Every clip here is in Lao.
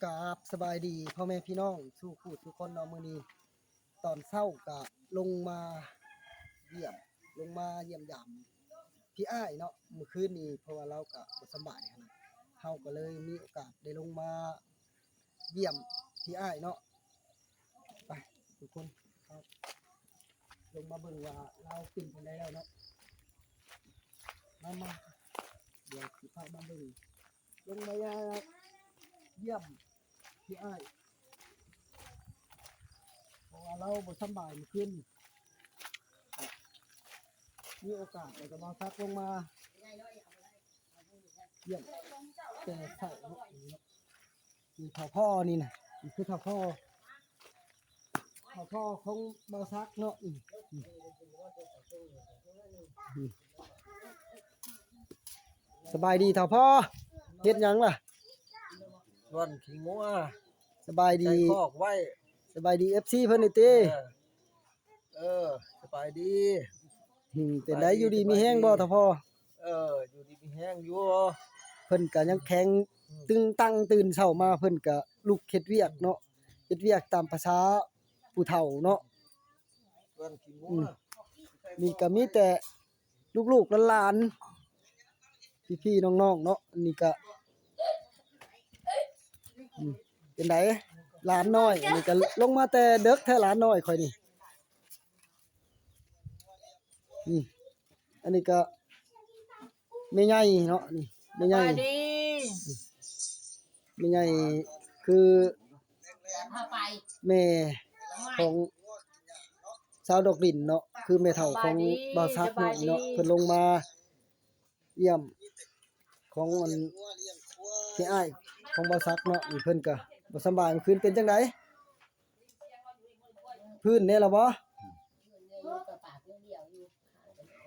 ກາບສະບາຍດີພໍ່ແມ່ພີ່ນ້ອງສູ່ຜູ້ສູ່ຄົນເນາະ. ມື້ນີ້ຕອນເຊົ້າກະລົງມາຢ້ຽມ ລົງມາຢ້ຽມຢາມພີ່ອ້າຍເນາະ. ມື້ຄືນນີ້ເພາະວ່າລາວກະບໍ່ສຳບາຍຫັ້ນນະ ເຮົາກະເລີຍມີໂອກາດໄດ້ລົງມາຢ້ຽມພີ່ອ້າຍເນາະ. ໄປທຸກຄົນ ເຮົາລົງມາເບິ່ງວ່າລາວເປັນຈັ່ງໃດແລ້ວເນາະ. ມາ ມາ ດຽວຊິພາມາເບິ່ງ ລົງມາຢ້ຽມພີ່ອ້າຍ ເພາະວ່າລາວບໍ່ສຳບາຍມື້ຄືນນີ້ ມີໂອກາດແລ້ວກໍມາພັກລົງມາຢ້ຽມແຕ່ເຊົ້າເນາະ. ນີ້ເຖົ້າພໍ່ນີ້ນະ ນີ້ຄືເຖົ້າພໍ່ ເຖົ້າພໍ່ຂອງບ່າວສັກເນາະ. ນີ້ ນີ້ ສະບາຍດີເຖົ້າພໍ່ ເຮັດຫຍັງລະ? ລ່ອນຂີ້ງົວ ສະບາຍດີ ໃສ່ຄອກໄວ້ ສະບາຍດີເອັຟຊີເພິ່ນນີ້ຕິ? ເອີ ເອີ ສະບາຍດີ. ອືມ ເປັນໃດ ສະບາຍດີ ຢູ່ດີມີແຮງບໍ່ ສະບາຍດີ ເຖົ້າພໍ່? ເອີ ຢູ່ດີມີແຮງຢູ່ ເພິ່ນກະຍັງແຂງ ອືມ ຕຶງຕັ້ງ ຕື່ນເຊົ້າມາເພິ່ນກະລຸກເຮັດວຽກເນາະ ເຮັດວຽກຕາມພາສາຜູ້ເຖົ້າເນາະ. ອືມ ນີ້ກະມີແຕ່ລູກໆຫຼານໆ ພີ່ໆນ້ອງໆເນາະ. ນີ້ກະ ອືມ ເປັນໃດຫຼານນ້ອຍ ອັນນີ້ກະລົງມາແຕ່ເດິກແທ້ ຫຼານນ້ອຍຂ້ອຍນີ້. ນີ້ ອັນນີ້ກະແມ່ໃຫຍ່ເນາະ ນີ້ແມ່ໃຫຍ່ ສະບາຍດີ ແມ່ໃຫຍ່ຄືແມ່ຂອງສາວດອກດິນເນາະ ຄືແມ່ເຖົ້າຂອງ ສະບາຍດີ ບ່າວສັກເນາະ. ສະບາຍດີ ນີ້ເນາະ ເພິ່ນລົງມາ ຢ້ຽມຂອງອັນ ແມ່ອ້າຍຂອງບ່າວສັກເນາະ. ນີ້ເພິ່ນກະບໍ່ສຳບາຍ ມື້ຄືນເປັນຈັ່ງໃດ? ຟື້ນແດ່ລະບໍ່?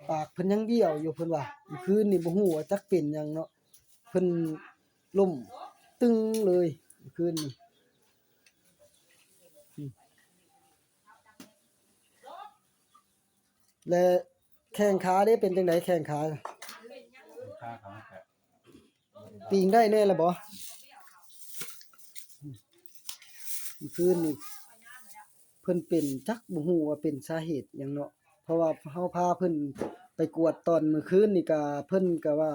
ປາກເພິ່ນຍັງບ້ຽວຢູ່ ເພິ່ນວ່າ ມື້ຄືນນີ້ບໍ່ຮູ້ວ່າຈັກເປັນຫຍັງເນາະ ເພິ່ນລົ້ມຕຶງເລີຍມື້ຄືນນີ້. ແລະແຂ້ງຂາເດ້ ເປັນຈັ່ງໃດແຂ້ງຂາ? ຂາຂາແຕກ ປີງໄດ້ແນ່ລະບໍ່? ມື້ຄືນນີ້ເພິ່ນເປັນ ຈັກບໍ່ຮູ້ວ່າເປັນສາເຫດຫຍັງເນາະ ເພາະວ່າເຮົາພາເພິ່ນໄປກວດຕອນມື້ຄືນນີ້ກະ ເພິ່ນກະວ່າ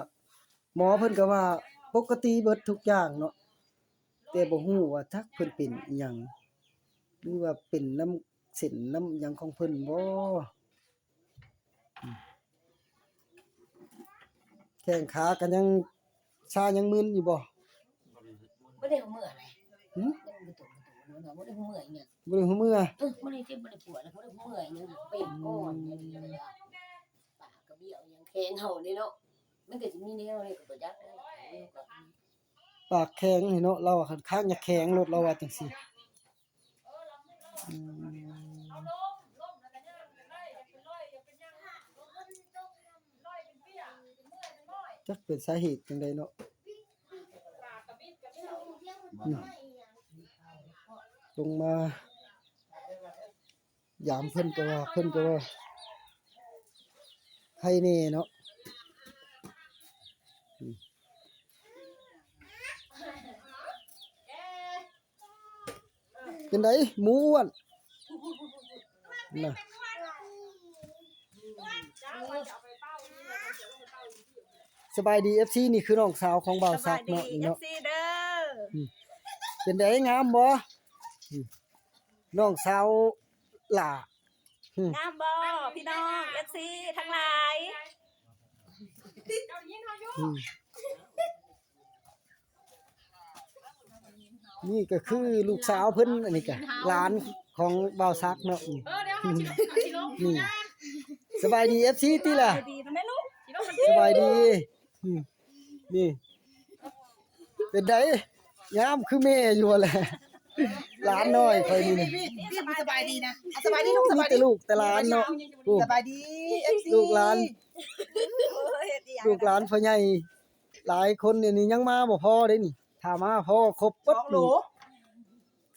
ໝໍເພິ່ນກະວ່າປົກກະຕິເບິດທຸກຢ່າງເນາະ ແຕ່ບໍ່ຮູ້ວ່າຈັກເພິ່ນເປັນອີ່ຫຍັງ ຫຼືວ່າເປັນນຳ ເສັ້ນນຳຫຍັງຂອງເພິ່ນບໍ່? ແຂ້ງຂາກໍຍັງຊາຍັງມຶນຢູ່ບໍ່? ບໍ່ໄດ້ຫົວເມື່ອນະ. ຫື? ຍັງກະຕຸກກະຕຸກຢູ່ເນາະ ບໍ່ໄດ້ຫົວເມື່ອອີ່ຫຍັງ ບໍ່ໄດ້ຫົວເມື່ອ. ເອີ ບໍ່ໄດ້ເຈັບບໍ່ໄດ້ປວດ ບໍ່ໄດ້ຫົວເມື່ອອີ່ຫຍັງ ເປັນກ້ອນຫຍັງນີ້ລະ ປາກກະບ້ຽວຫຍັງ ແຂງເຮົານີ້ເນາະ ມັນກະຊິມີແນວນີ້ກະບໍ່ຈັກແລ້ວ ປາກແຂງນີ້ເນາະ ລາວວ່າຄັນຄາກຢາກແຂງໂລດ ລາວວ່າຈັ່ງຊີ້. ອືມ ຈັກເປັນສາເຫດຈັ່ງໃດເນາະ. ອືມ ລົງມາຢາມເພິ່ນກະວ່າ ເພິ່ນກະວ່າໄຄແນ່ເນາະ. ອືມ ເປັນໃດໝູອ້ວນນະ? ສະບາຍດີ ເອັຟຊີ ນີ້ຄືນ້ອງສາວຂອງບ່າວສັກເນາະ ສະບາຍດີ ນີ້ເນາະ ເອັຟຊີ ເດີ. ອືມ ເປັນໃດງາມບໍ່? ອືມ ນ້ອງສາວຫຼ້າ ອືມ ງາມບໍ່ພີ່ນ້ອງ ເອັຟຊີ ທັງຫຼາຍ? ອືມ ນີ້ກະຄືລູກສາວເພິ່ນ ອັນນີ້ກະຫຼານຂອງບ່າວສັກເນາະ. ອືມ ເອີ ດຽວເຮົາຊິລົງ ອືມ ສະບາຍດີ ເອັຟຊີ ຕິລະ? ສະບາຍດີນຳແມ່ລູກ ສະບາຍດີ. ອືມ ນີ້ ເປັນໃດ? ງາມຄືແມ່ຢູ່ຫັ້ນແຫຼະ ຫຼານນ້ອຍຂ້ອຍນີ້. ສະບາຍດີນະ ສະບາຍດີລູກ ມີແຕ່ລູກແຕ່ຫຼານເນາະ. ສະບາຍດີ ເອັຟຊີ ລູກຫຼານ ລູກຫຼານພໍ່ໃຫຍ່ຫຼາຍຄົນນີ້ ຍັງມາບໍ່ພໍເດ້ນີ້ ຖ້າມາພໍຄົບເບິດນີ້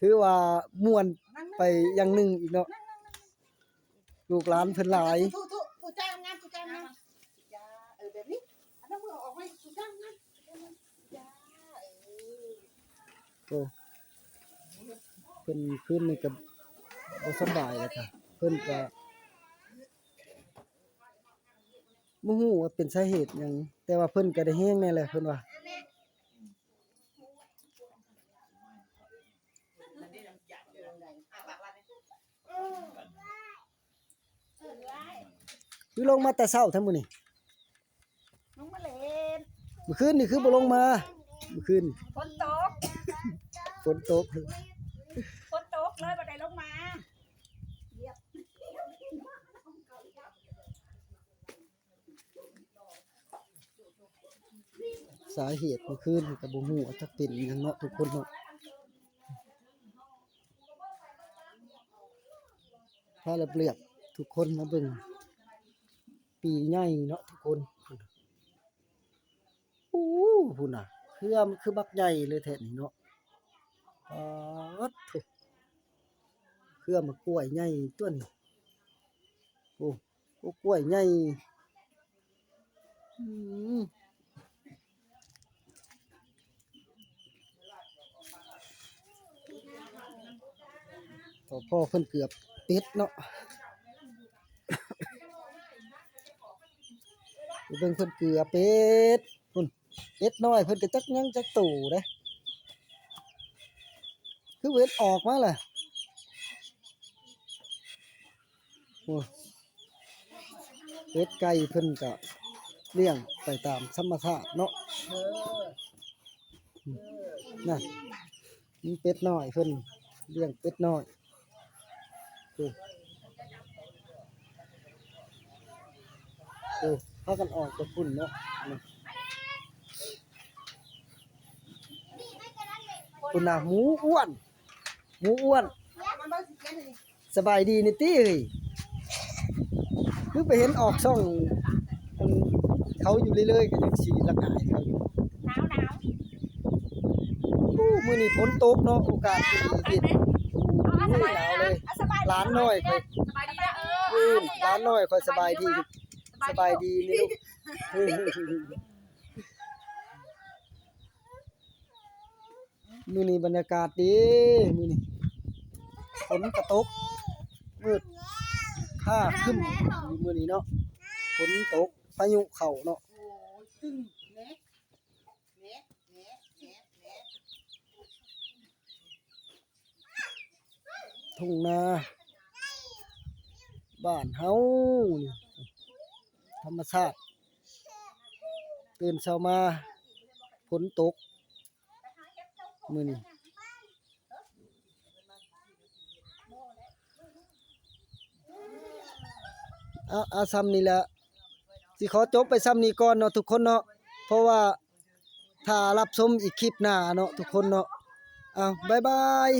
ຖືວ່າມ່ວນໄປຢ່າງໜຶ່ງອີກເນາະ. ລູກຫຼານເພິ່ນຫຼາຍ. ຖູ ຖູ ຖູ ຖູຈ້າງາມ ຖູຈ້າງາມ. ເອີ ແບບນີ້ ເອົາມືອອກໄວ້ ຖູຈ້າງາມ. ໂອ້ ເພິ່ນຄືນນີ້ກໍບໍ່ສະບາຍ ແລ້ວກໍເພິ່ນກໍບໍ່ຮູ້ວ່າເປັນສາເຫດຫຍັງ ແຕ່ວ່າເພິ່ນກໍໄດ້ແຮງແດ່ແຫຼະ ເພິ່ນວ່າ. ຄືລົງມາແຕ່ເຊົ້າແທ້ມື້ນີ້? ລົງມາຫຼິ້ນ. ມື້ຄືນນີ້ຄືບໍ່ລົງມາ? ມື້ຄືນ ຝົນຕົກ ຝົນຕົກ ຝົນຕົກເລີຍບໍ່ໄດ້ລົງມາ. ສາເຫດມື້ຄືນນີ້ກໍບໍ່ຮູ້ວ່າຈັກເປັນຫຍັງເນາະທຸກຄົນເນາະ. ພາລຽບໆ ທຸກຄົນມາເບິ່ງປີໃຫຍ່ເນາະທຸກຄົນ. ໂອ້ ພຸ້ນນະ ເຄືອມັນຄືບັກໃຫຍ່ເລີຍແທ້ນີ້ເນາະ. ປາດໂທ້ ເຄືອໝາກກ້ວຍໃຫຍ່ຕົວນີ້. ໂອ້ ໂອ້ ກ້ວຍໃຫຍ່. ອືມ ພໍເພິ່ນເກືອບເປັດເນາະ. ໄປເບິ່ງເພິ່ນເກືອເປັດ ພຸ້ນ ເປັດນ້ອຍເພິ່ນກໍຈັກຍັງຈັກໂຕເດ້ ຄືເຫັນອອກມາລະ. ໂອ້ ເປັດໄກ່ເພິ່ນກະລ້ຽງໄປຕາມທຳມະຊາດເນາະ. ນັ້ນ ມີເປັດນ້ອຍ ເພິ່ນລ້ຽງເປັດນ້ອຍ. ໂອ້ ໂອ້ ພາກັນອອກແຕ່ພຸ້ນເນາະ. ພຸ້ນນະ ໝູອ້ວນ ໝູອ້ວນ. ສະບາຍດີນີ້ຕິເອີຍ ຄືໄປເຫັນອອກຊ່ອງອັນເຂົາຢູ່ເລື້ອຍໆ ກໍຍັງຊິລະອາຍເຂົາຢູ່. ໜາວໆ. ໂອ້ ມື້ນີ້ຝົນຕົກເນາະ ອາກາດດີ ເຢັນ. ໂອ້ຍ ໜາວເລີຍ. ຫຼານນ້ອຍຂ້ອຍ ສະບາຍດີເດີ. ເອີ ຫຼານນ້ອຍຂ້ອຍສະບາຍດີ. ສະບາຍດີນີ້ລູກ. ມື້ນີ້ບັນຍາກາດດີ ມື້ນີ້ຝົນກະຕົກ ມືດຟ້າຄຶ້ມຢູ່ມື້ນີ້ເນາະ. ຝົນຕົກ ພາຍຸເຂົ້າເນາະ. ທົ່ງນາບ້ານເຮົານີ້ ທຳມະຊາດ ຕື່ນເຊົ້າມາຝົນຕົກມື້ນີ້. ເອົາ ເອົາ ສ່ຳນີ້ແຫຼະ ຊິຂໍຈົບໄປສ່ຳນີ້ກ່ອນເນາະທຸກຄົນເນາະ ເພາະວ່າຖ້າຮັບຊົມອີກຄລິບໜ້າເນາະທຸກຄົນເນາະ. ເອົາ ບາຍບາຍ.